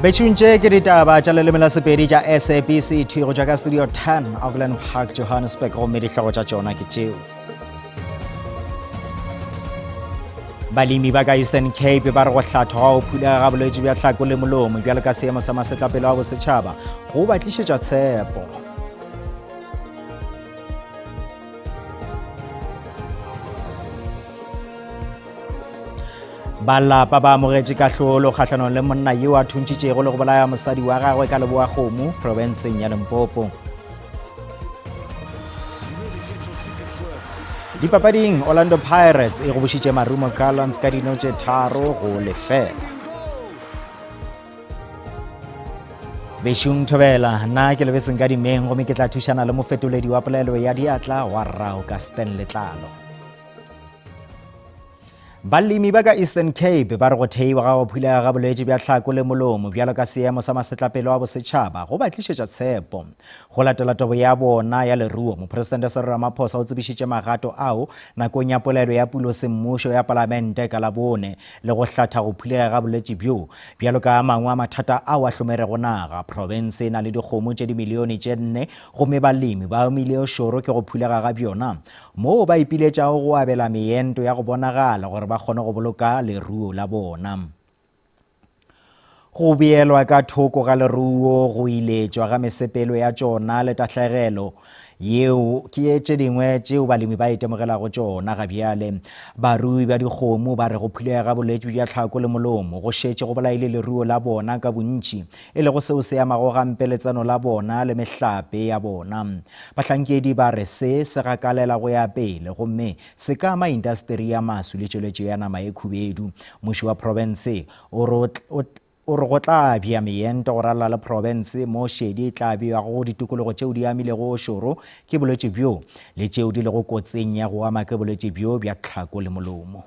Betšhung tše ke ditaba tša leleme la Sepedi tša SABC 2 go tšwa ka studio 10 Auckland Park Johannesburg gomme dihlogo tša tšona ke tšeo. Balemi ba ka Eastern Cape ba re go hlathwa ga go phulega ga bolwetši bja tlhako le molomo bjalo ka seemo sa masetlapelo a bosetšhaba go ba tlišetša tshepo. Ba lapa ba amogetše kahlolo kgahlanong le monna yo a thuntšitšego le go bolaya mosadi wa gagwe ka Leboa-Kgomo profenseng ya Limpopo. Dipapading, Orlando Pirates e gobošitše Marumo Gallants ka dino tše 3 go lefela. Bešung Thobela, nna ke lebeseng ka dimeng gomme ke tla thušana le mofetoledi wa polelo ya diatla wa rrago ka Stanley Tlalo. Balemi ba ka Eastern Cape ba re go theiwa ga go phulega ga bolwetši bja tlhako le molomo bjalo ka seemo sa masetlapelo a bosetšhaba go ba tlišetša tshepo. Go latela tobo ya bona ya leruo, Mopresidente Cyril Ramaphosa o tsebišitše magato ao nakong ya polelo ya pulo semmušo ya palamente ka Labone le go hlatha go phulega ga bolwetši bjo bjalo ka a mangwe a mathata ao a hlomerego naga. Profense e na le dikgomo tše dimilione tše nne gomme balemi ba omile o šoro ke go phulega ga bjona moo ba ipiletšago go abela meento ya go bonagala gore ba kgone go boloka leruo la bona. Go beelwa ka thoko ga leruo, go iletšwa ga mesepelo ya tšona le tahlegelo yeo ke tše dingwe tšeo balemi ba itemogelago tšona ga bjale. Barui ba dikgomo ba re go phulega ga bolwetši bja tlhako le molomo go šetše go bolaile leruo la bona ka bontši, e lego seo se amago gampe letseno la bona le mehlape ya bona. Bahlankedi ba re se se gakalela go ya pele gomme se ka ama intasteri ya maswi le tšweletšo ya nama e khubedu. Mmušo wa profense o re o re go tla bja meento go ralala le profense mo šedi e tla bewago go ditikologo tšeo di amilego o šoro ke bolwetši bjo le tšeo di lego kotsing ya go ama ke bolwetši bjo bja tlhako le molomo.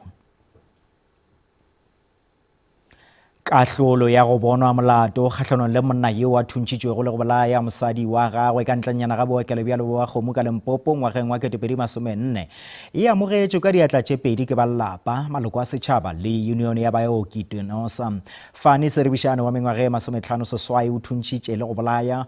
Kahlolo ya go bonwa molato kgahlanong le monna yo a thuntšhitšwego le go bolaya mosadi wa gagwe ka ntlenyana ga bookelo bja Lebowa-Kgomo ka Limpopo ngwageng wa 2014 e amogetšwe ka diatla tše pedi ke ba lelapa, maloko a setšhaba le yunione ya baoki Tenosa. Fani Seribišane wa mengwaga e 58 o thuntšhitše le go bolaya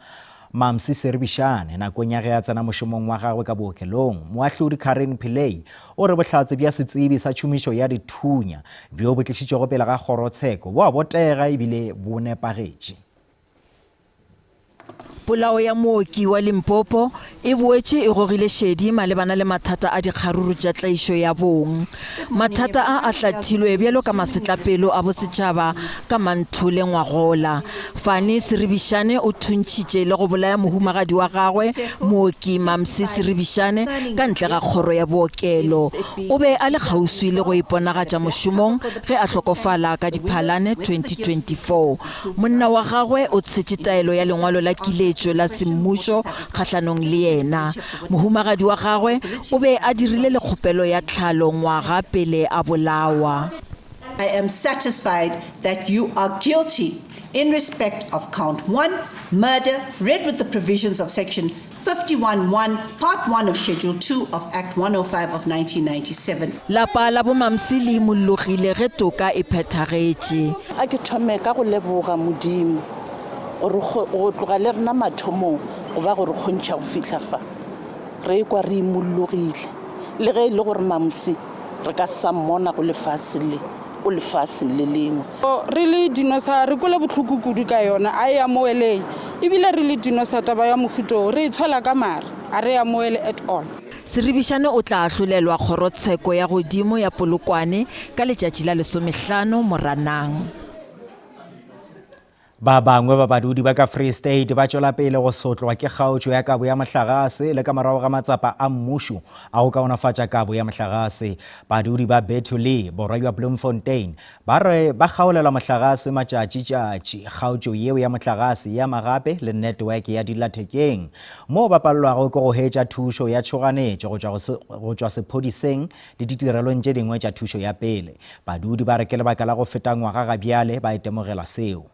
Mamsi Seribišane nakong ya ge a tsena mošomong wa gagwe ka bookelong. Moahlodi Karin Pillay o re bohlatse bja setsebi sa tšhomišo ya dithunya bjo bo tlišitšwego pele ga kgorotsheko bo a botega ebile bo nepagetše. Polao ya mooki wa Limpopo e boetše e gogile šedi malebana le mathata a dikgaruru tša tlaišo ya bong. Mathata a a hlathilwe bjalo ka masetlapelo a bosetšhaba ka Manthole ngwagola. Fani Seribišane o thuntšhitše le go bolaya mohumagadi wa gagwe, mooki Mamsi Seribišane, ka ntle ga kgoro ya bookelo. O be a le kgauswi le go iponagatša mošomong ge a hlokofala ka Diphalane 2024. Monna wa gagwe o tshetše taelo ya lengwalo la kiletšo la semmušo kgahlanong le yena. Mohumagadi wa gagwe o be a dirile le kgopelo ya tlhalo ngwaga pele a bolawa. I am satisfied that you are guilty in respect of count one, murder, read with the provisions of section 51 1, part 1 of Schedule 2 of Act 105 of 1997. Lapa la boMamsi le imollogile ge toka e phethagetše. A ke thome ka go leboga Modimo gore go tloga le rena mathomong go ba go re kgontšha go fihla fa. Re ikwa re imollogile le ge e le gore Mamsi re ka se sa mmona go lefase le, o lefaseng le lengwe. Re le dinosa re kwele bohloko kudu ka yona, a e amogelege. Ebile re le dinosa taba ya mohuta wo re e tshwela ka mare, a re e amohele at all. Seribišane o tla ahlolelwa kgorotsheko ya godimo ya Polokwane ka letšatši la lesomehlano Moranang. Ba bangwe ba badudi ba ka Free State ba tšwela pele go sotlwa ke kgaotšo ya kabo ya mohlagase le ka morago ga matsapa a mmušo a go kaonafatša kabo ya mohlagase. Badudi ba Bethulie, borwa bja Bloemfontein, ba re ba kgaolelwa mohlagase matšatši-tšatši. Kgaotšo yeo ya mohlagase e ama gape le network ya dillathekeng moo ba palelwago ke go hwetša thušo ya tšhoganetšo go tšwa go tšwa sephodiseng le ditirelong tše dingwe tša thušo ya pele. Badudi ba re ke lebaka la go feta ngwaga ga bjale ba itemogela seo.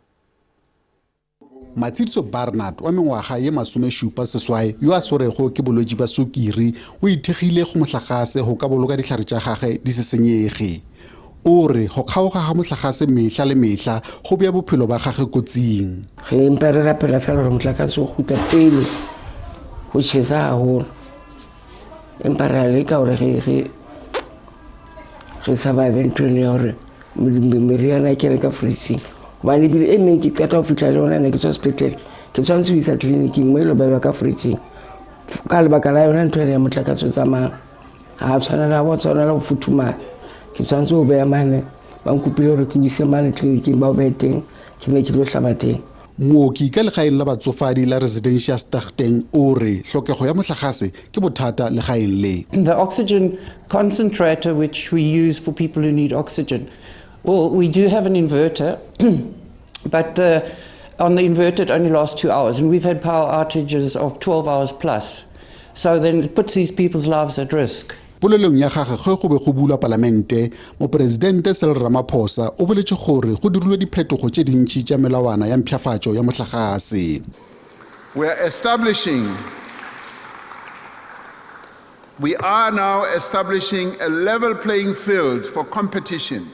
Matshidiso Barnard wa mengwaga ye 78 yo a swerego ke bolwetši bja sukiri o ithekgile go mohlagase go ka boloka dihlare tša gage di se senyege. O re go kgaoga ga mohlagase mehla le mehla go bea bophelo ba gagwe kotsing. Re mpa re rapela fela gore motlakase o kgutla pele go tšhesa gagolo, empa re a leka gore re re re survive ntho eno ya gore meriana e kene ka fridgeng gobane ebile e meng ke qeta go fitlha le yona ne ke tswa sepetlele ke tshwanetse go isa tleliniking mo e lo bewa ka fridgeng ka lebaka la yona ntho ene ya motlakase o tsamayang. Ga a tshwanela wa tshwanela go futhumala ke tshwanetse go beya mane ba nkopile gore ke ise mane tleliniking ba o beye teng ke ne ke lo hlaba teng. Mooki ka legaeng la batsofadi la Residencia Stagteng o re hlokego ya mohlagase ke bothata legaeng le. The oxygen concentrator which we use for people who need oxygen, well, we do have an inverter, but the, on the inverter it only lasts 2 hours, and we've had power outages of 12 hours plus. So then it puts these people's lives at risk. Polelong ya gagwe ge go be go bulwa Palamente, Mopresidente Cyril Ramaphosa o boletše gore go dirilwe diphetogo tše dintši tša melawana ya mpshafatšo ya mohlagase. We are establishing We are now establishing a level playing field for competition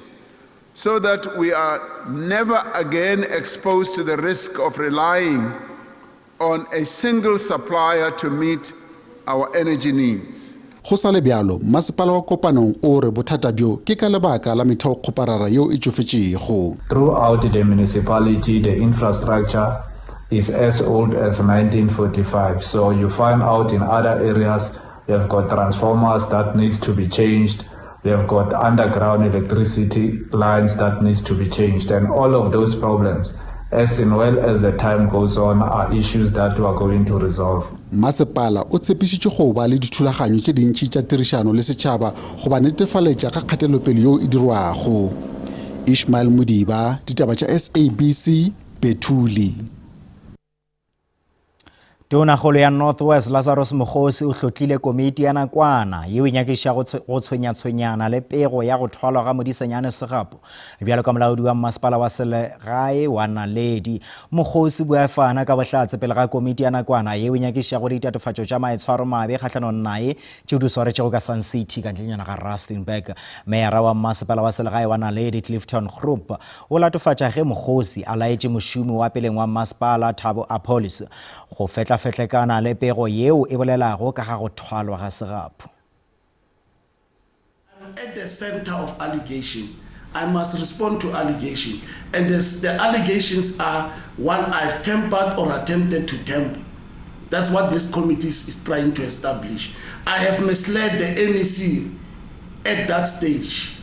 so that we are never again exposed to the risk of relying on a single supplier to meet our energy needs. Go sa le bjalo, masepala wa Kopanong o re bothata bjo ke ka lebaka la metheokgoparara yeo e tšofetšego. Throughout the municipality, the infrastructure is as old as 1945. So you find out in other areas, we have got transformers that needs to be changed. We have got underground electricity lines that needs to be changed. And all of those problems, as in well as the time goes on, are issues that we are going to resolve. Masepala o tshepišitše go ba le dithulaganyo tše dintši tša tirišano le setšhaba go ba netefaletša ka kgatelopele yeo e dirwago. Ishmael Modiba, Ditaba tša SABC, Bethulie. Tonakgolo ya North West Lazarus Mokgosi o hlotlile komiti ya nakwana yeo e nyakišago go tshwenyatshwenyana le pego ya go thwalwa ga Modisenyane Segapo bjalo ka molaodi wa mmasepala wa selegae wa Naledi. Mokgosi bua fana ka bohlatse pele ga komiti ya nakwana yeo e nyakišago ditatofatšo tša maitshwaromabe kgahlanong naye tšeo di swaretšego ka Sun City ka ntlenyana ga Rustenburg. Meyara wa mmasepala wa selegae wa Naledi Clifton Groep O latofatša ge mokgosi a laetše mošomi wa peleng wa mmasepala Thabo Appollis go fetlafetlekana le pego yeo e bolelago ka ga go thwalwa ga segapu. I'm at the center of allegation. I must respond to allegations. And the, the allegations are one I've tampered or attempted to tamper. That's what this committee is, is trying to establish. I have misled the MEC at that stage.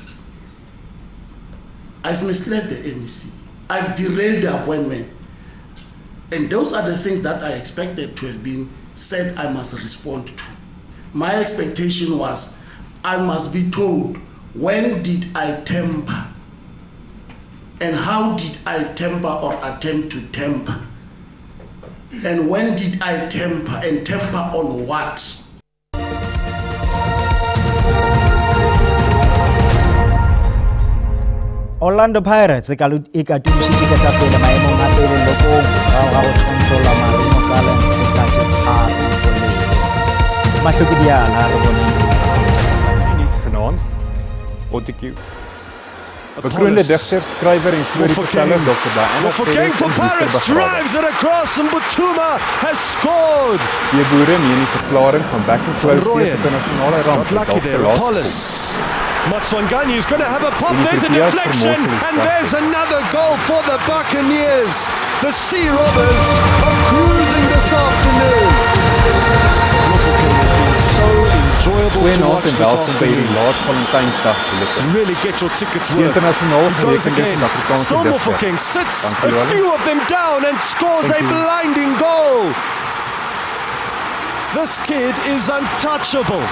I've misled the MEC. I've derailed the appointment. And those are the things that I expected to have been said I must respond to. My expectation was I must be told when did I temper and how did I temper or attempt to temper and when did I temper and temper on what? Orlando Pirates e e katološitše ketapele maemong a pele lokong morago ga go tlontola Marumo Gallants ka tše tharo go lee. Mahlokodiala re boneng dintlhakgolo tša papadi. Vanaand Ottekieu. Bekroonde digter, skrywer en storieverteller Dr. Diana Mofokeng Ferris for in Worcester Pirates begrawe. drives it across and Butuma has scored. Veeboere meen die verklaring van Van Bekkenklou Rooyen tot 'n nasionale ramp Not het lucky dalk te there. laat gekom. Appollis. Maswanganyi is going to have a pop. En die There's a Proteas deflection vermorsel die and there's strafskop. another goal for the Buccaneers. The Sea Robbers are cruising this afternoon. Mofokeng has been so enjoyable to Goeienaand watch en this welkom by hierdie afternoon. laat Valentynsdag bulletin. Really get your tickets Die worth. internasionaal He goes gerekende again. Suid-Afrikaanse Still digter. Mofokeng sits Dankie a julle. few of them down and scores Thank a you. blinding goal. This kid is untouchable.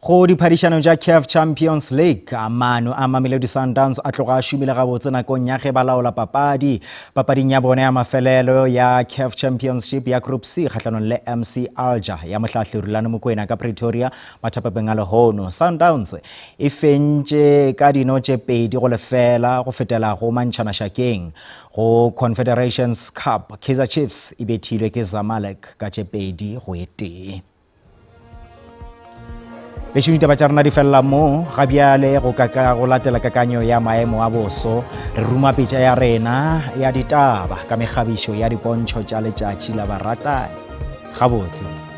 Go diphadišanong tša CAF Champions League, maano a Mamelodi Sundowns a tloga a šomile gabotse nakong ya ge ba laola papadi papading ya bona ya mafelelo ya CAF Championship ya Group C kgahlanong le MC Alger ya mohlahli Rulani Mokwena ka Pretoria mathapapeng a lehono. Sundowns e fentše ka dino tše 2 go lefela go fetela go mantšhana šakeng. Go Confederations Cup, Kaizer Chiefs e bethilwe ke Zamalek ka tše 2 go e tee. Bešo ditaba tša rena di felela mo ga bjale go ka ka go latela kakanyo ya maemo a boso. Re ruma pitša ya rena ya ditaba ka mekgabišo ya dipontšho tša letšatši la baratani. Gabotse.